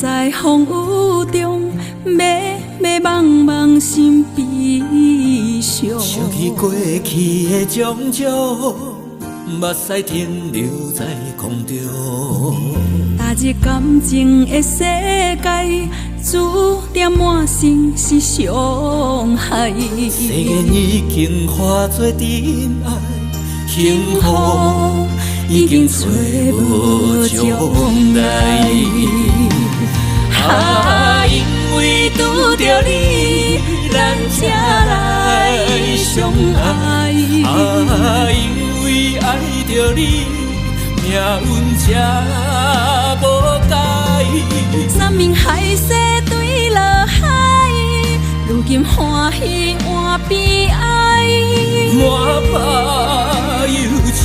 在風雨中，迷迷茫茫心悲傷。想起過去的種種，目屎停留在空中。踏入感情的世界，注定滿身是傷害。誓言已經化作塵埃，幸福已經揣無將來。啊，因為拄著你，咱才來相愛。啊，因為愛著你，命運才無解。山盟海誓對落海，如今歡喜換悲哀。滿腹憂愁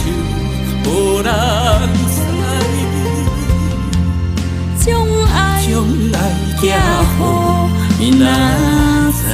無人知，將愛將愛寄予予明仔載。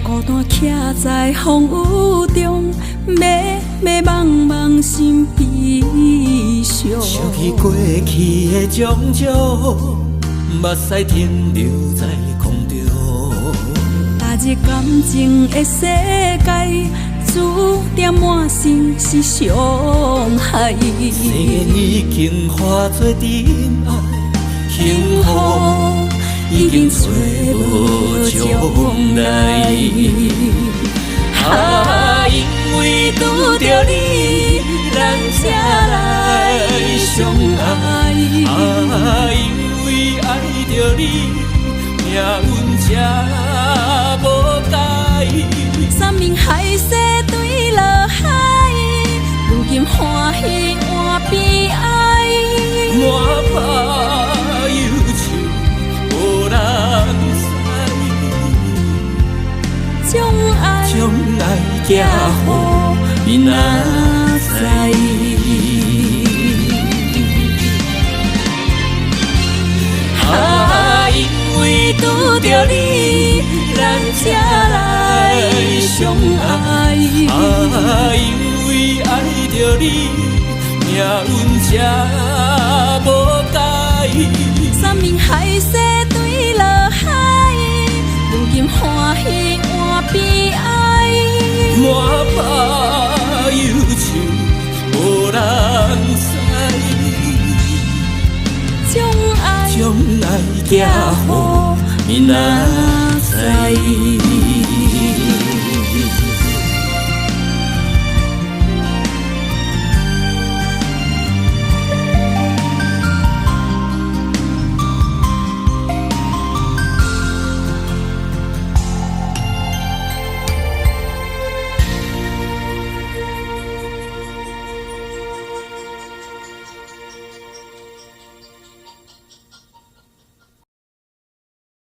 孤單徛在風雨中，迷迷茫茫心悲傷。想起過去的種種，目屎停留在空中。踏入感情的世界，注定滿身是傷害。誓言已經化作塵埃，幸福已經揣無將來。啊，因為拄著你，咱才來相愛。啊，因為愛著你，命運才無解。山盟海誓對落海，如今歡喜換悲哀。滿腹憂愁無人知，將愛將愛寄予明仔載。啊，因為拄著你，咱才來相愛。啊，因為愛著你，命運才無解。山盟海誓對落海，如今歡喜換悲哀。滿腹憂愁無人知，將愛將愛寄予明仔載。